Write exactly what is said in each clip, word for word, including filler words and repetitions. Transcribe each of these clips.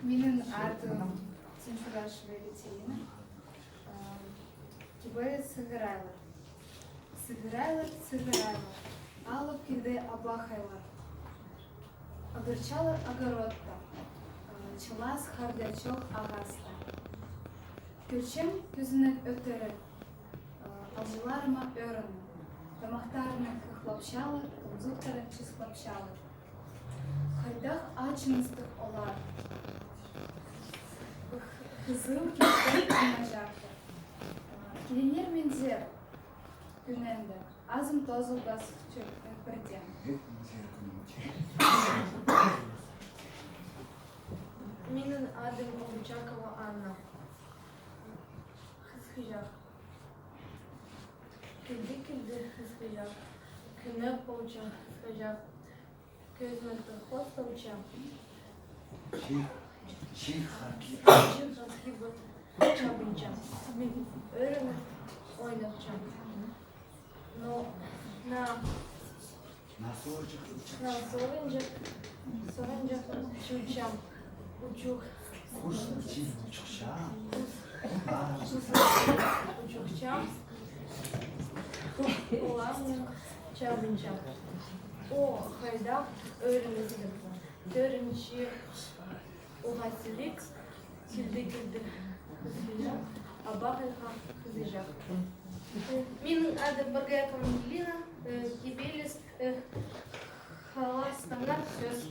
Минің адым Тимшурашева Екатерина. Ам, кибеліс «Сығырайлар». Сығырайлар, сығырайлар, алып килді абахайлар. Одырчалар огородта, а, чылас харда чох ағаста. Кӧрчем кӧзенек ӧтіре, а, алҷыларыма ӧрініп, тамахтарынаң хыхлапчалар, томзухтарын чысхлапчалар. Хайдағ ачыныстығ олар. Х-, хызыл киптер аймаҷахтар. А, килеңер минзер кӱнінде. Азым тозылбас чӧ-, пірдеен. Минің адым Обучакова Анна. Хысхыҷах. Килді, килді хысхыҷах. Кӧнек полча хысхыҷах. Кӧзенекті хоосталча. Чир, чир хакибы. Чир хакибы чабынча. Ӧрініп ойнапча. Но на, на сорынҷах, на сорынҷах, сорынҷах чӧрчем. Учух. Кус чир учухча. Кус, кус учухча. Оларны чабынча. О, хайдағ ӧріністіг. Тӧрінче уғаа сіліг, килді, килді хысхыҷах, абахайға хызыҷах. Минің адым Боргоякова Ангелина, э, кибеліс, э, халастаңар сӧс.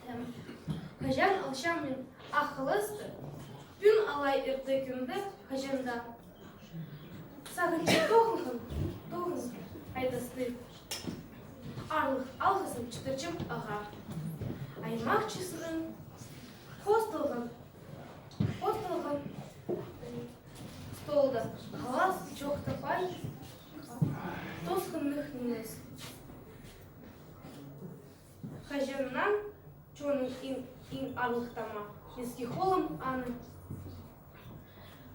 Эм, хаҷан алчам мин ах халасты, пӱӱн алай иртті кӱнде хаҷан даа. Сағынчам тоғынған, тоғынған айдасты. Аарлығ алғызым читірчем ағаа. Аймах чисінең хоосталған, хоосталған столда халас чоохтапчам, тосхыннығ нимес. Хаҷаннаң чонның иң, иң аарлығ тама. Ниски холым аны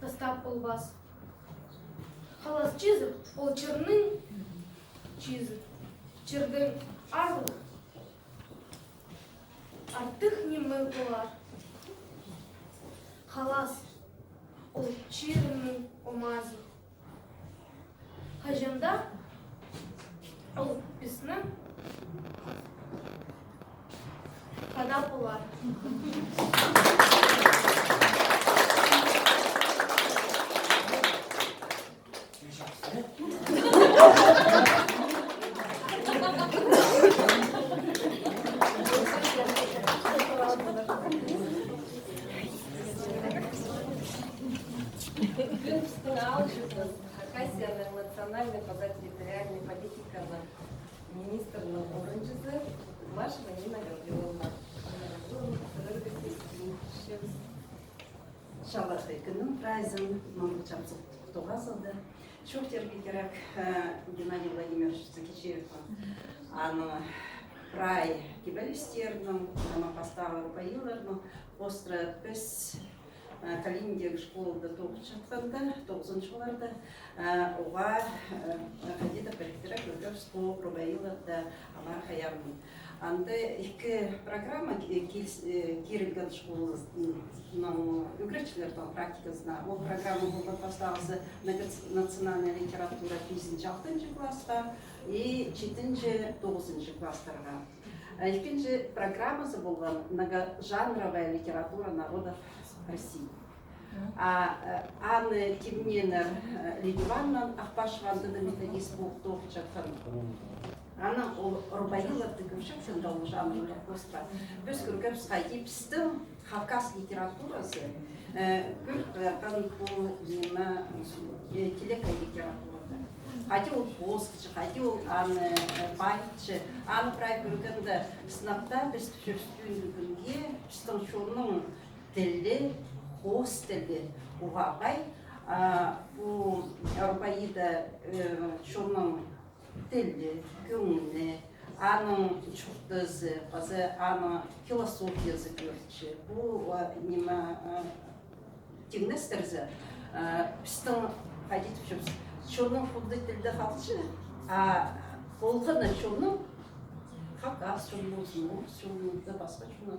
тастап полбас. Халас чизі, ол чирнің чизі. Чирдең аарлығ артых ниме полар. Халас, ол чирнің омазы. Хаҷан даа ол пісні хада полар. Пістің аалҷыбыс Хакасияның национальнай паза территориальнай политиканың министрінің орынҷызы Кумашева Нина Гавриловна. Чалахай кӱннең прайзын, мындағ чапсых тоғазығда. Чоохтирға кирек, э, Геннадий Владимирович Закичеевтің, аның прай кибелістернің, ана пастағы рубаиларның, остра піс Э, Калининдағы школада тоғынчатханда, тоғызынҷы чылларда, э, оға, э, хайди даа піріктіре кӧргебіс пу рубаиларны, алар хайаан. Анда ікі программа ки-, киліс-, э, кирілген школаның ӱгретчілернің практиказына. Ол программа полған пастағызы наци-, национальная литература пизінҷі, алтынҷы класха и читінҷі, тоғызынҷы кластарға. Ікінҷі программазы полған многожанровая литература народов России. А, э, аны тимнееннер, э, Лидия Ивановна Ахпашева, анда даа методист полып тоғынчатхан. Анаң ол рубаиларны кӧрчем, шонда ол жанрлар хоостыра. Піс кӧргебіс, хайди пістің хакас литературазы, э, кӧп, э, пу ниме, э, телекей литературада. Хайди ол хоостапча, хайди ол аны, э, пайытча. Аны прай кӧргенде, сынап таа піс тіпчебіс, пӱӱнгі кӱнге пістің чонның тілі, хоос тілі уғаа пай, а, пу рубаида, э, чонның тілі, кӧңні, аның чуртазы, паза аның философиязы кӧрінче. Пу, а, ниме, а, тиңнестірзе, а, пістің, хайди тіпчебіс, Чонның фонды тілде халча, а полған на чонның, хакас чон ползын, орыс чон, да пасха чон,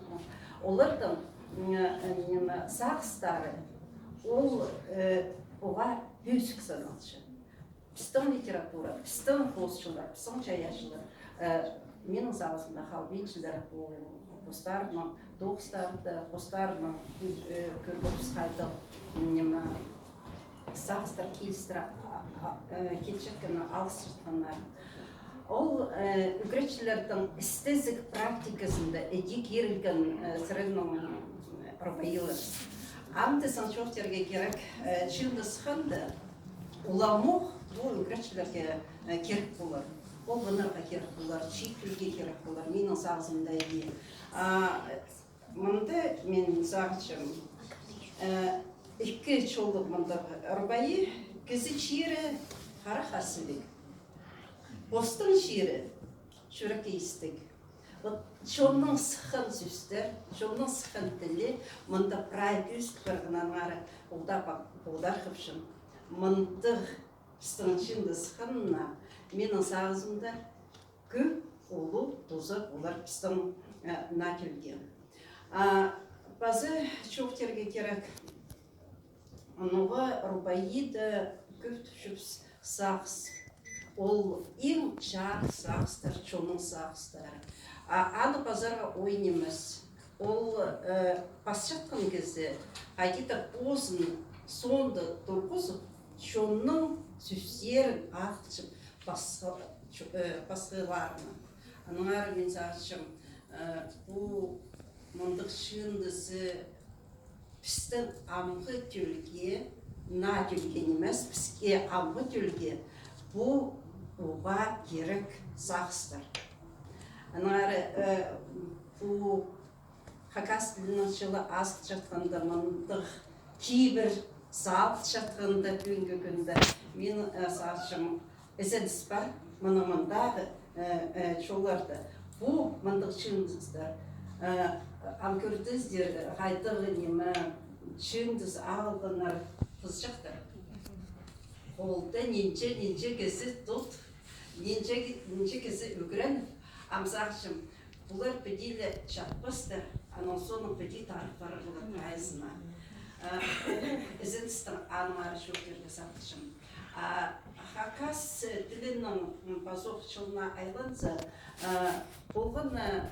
оларның, м, э, ниме, сағыстары, ол, э, оға пӧзік саналча. Пістің литература, пістің хоосчылар, пістің чайаачылар, э, минің сағызымда халбинчалар, пу постарының тоғыстарында, постарының, э, кӧргебіс хайдағ, ниме, сағыстар килістіре, а, а, э, килчеткені, алысчатханнар. Ол, э, ӱгретчілернің істезіг практиказында іди кирілген, э, сірернің, э, рубаилар. Ам тізең чоохтирға кирек, э, чыынды сыхханда, уламох пу ӱгретчілерге, э, кирек полар. Полғаннарға кирек полар, чииттілге кирек полар, минің сағызымда іди. А, мында мин сағынчам, э, ікі чоллығ мындағ рубаи: кізі чирі — хара хазылығ, постың чирі — чӱрек истіг. Вот чонның сыххан сӧстер, чонның сыххан тілі мында прай кӧзіт парғаннаңар, ол даа па-, полдар хыпчым. Мындағ пістің чыынды сыхханына, минің сағызымда, кӧп улуғ туза полар пістің, э, наа тӧлге. А паза чоохтирға кирек, ноға рубаида кӧп тіпчебіс сағыс. Ол иң чарых сағыстар, чонның сағыстары. А аны пазарға оой нимес. Ол, э, пасчатхан кізі хайди-да позын соонда турғызып, чонның сӧстерін ағылчып пасха-, чо-, э, пасхаларына. Аннаңар мин сағынчам, э, пу мындағ чыындызы пістің амғы тӧлге, наа тӧлге нимес, піске, амғы тӧлге, пу уғаа кирек сағыстар. Аннаңар, э, пу хакас тілінің чылы азылчатханда, мындағ кибір салылчатханда, пӱӱнгі кӱнде мин, э, сағынчам, ізеніс пар, мының мындағы, э, э, чолларда. Пу мындағ чыындыздар. Э, ам кӧрдізер, хайдағ ниме, чыындыз ағылғаннар, пызыҷахтар. Холда нинҷе, нинҷе кізі тут, нинҷе, нинҷе кізі ӱгрен, ам сағынчам, пулар піди ле чатпастар, анаң соонаң піди тарап парарлар прайзына. Э, ізеністең аннаңар чоохтирға сағынчам. А хакас тілінің, м, пазох чылына айланза, э, полған, э,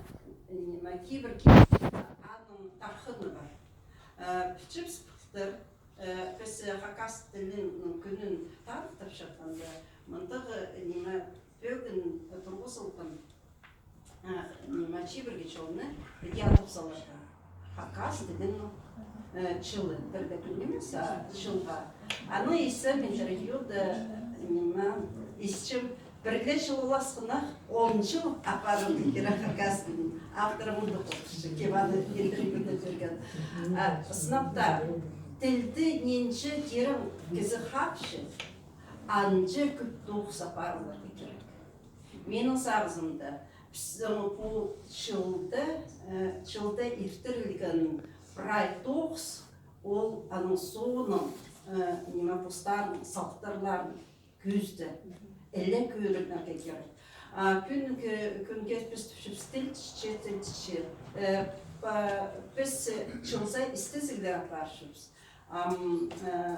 ниме, кибір, кибір аның тархыны пар. Э, пілчебіс, пылтыр, э, піс, э, хакас тілінің кӱнін таныхтапчатханда, мындағ, э, ниме, пӧгін, э, турғызылған, э, ниме, чибіргі чылны піди адап саларға. Хакас тілінің, э, чылы. Пір дее кӱн нимес, а чылға. Аны исчем интервьюда, ниме, исчем, пір ле чыл ол асхынах, он чыл апарарға кирек хакас тілін. Авторы мындағ полча, кем аны интервьюда пирген. А, сынап таа, тілді нинҷе тирең кізі хапча, анҷа кӧп тоғыс апарыларға кирек. Минің сағызымда, пістің пу чылда, э, чылда иртірілген прай тоғыс, ол аның соонаң, э, ниме, постарының салтарларын кӧзіт, іле кӧрінерге кирек. А пӱӱнгі кӱнге піс тіпчебіс тілче, тілче. Э, па-, піс, э, чылза істезіглер апарчабыс. Ам, э,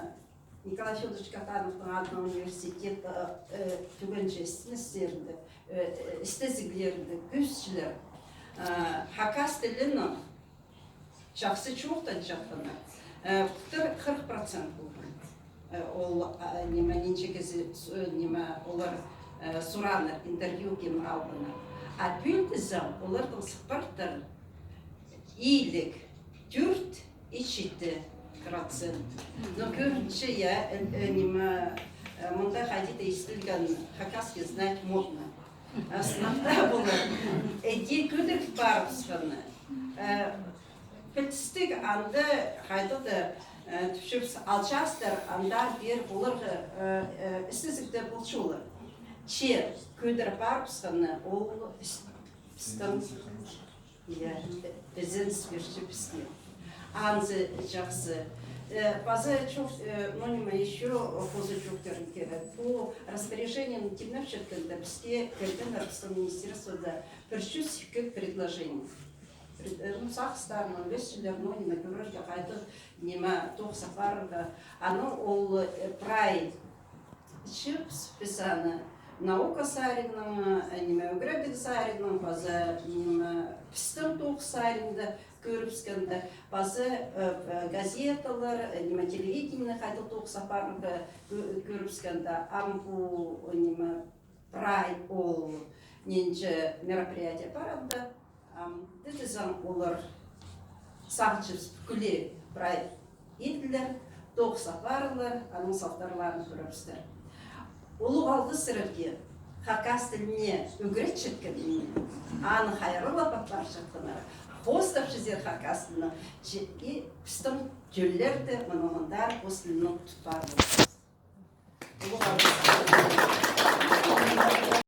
Николай Фёдорович Катановтың адынаң университет, э, э, тӱгенҷі істеністерінде, э, э, істезіглерінде кӧзітчелер, э, хакас тілінің чахсы чоохтанчатханы, э, пір хырых процент полған. Э, ол, а, ниме, нинҷе кізі, с-, э, ниме, олар, э, сурғаннар, интервью кем алғаннар. А пӱӱл тізең, оларның сых партыр иліг тӧрт и читі процент. Но кӧрінче, я, э, э, ниме, э, мында хайди-да истілген «хакасский знать модно». Э, сынап таа полар. Іди кӧдіріп парыбысханы. Э, пілдістіг, анда хайдағ-да, э, тіпчебіс, алчастар, андар-пеер оларға, э, э, істезіг дее полчалар. Че кӧдіріп парыбысханы, ол іс-, пістің Я, ізеніс пирче піске. Анзы чахсы. Э, паза чох, э, ну, ниме, ещё хоза чоохтирға кирек. Пу распоряжениені тимнепчеткенде, піске кірген Арабстан министерствода пір чӱс ікі предложение. Пред-, э, ну, сағыстар, ну, ӱлесчелер, ну, ниме, кӧрерге, хайдағ, ниме, тоғыс апарарға. Аны ол, э, прай чыып, піс аны наука саринаң, э, ниме, ӱгредіг саринаң, паза, ниме, пістің тоғыс саринда кӧрібіскенде, паза, э, э, газеталар, э, ниме, телевидениені хайдағ тоғыс апарарға кӧ-, кӧрібіскенде, ам пу, ниме, прай ол нинҷе мероприятие парғанда, ам, тізең, олар сағынчабыс, пӱкӱле прай иділер, тоғыс апарылар, аның салтарларын кӧрібістер. Улуғ алғыс сірерге хакас тіліне ӱгретчеткеніңе, аны хайраллап апарчатханыңар, хостапчазар хакас тілін, че и пістің тӧллерде мынаң андар хос тілін тутпар ползын. Улуғ алғыс.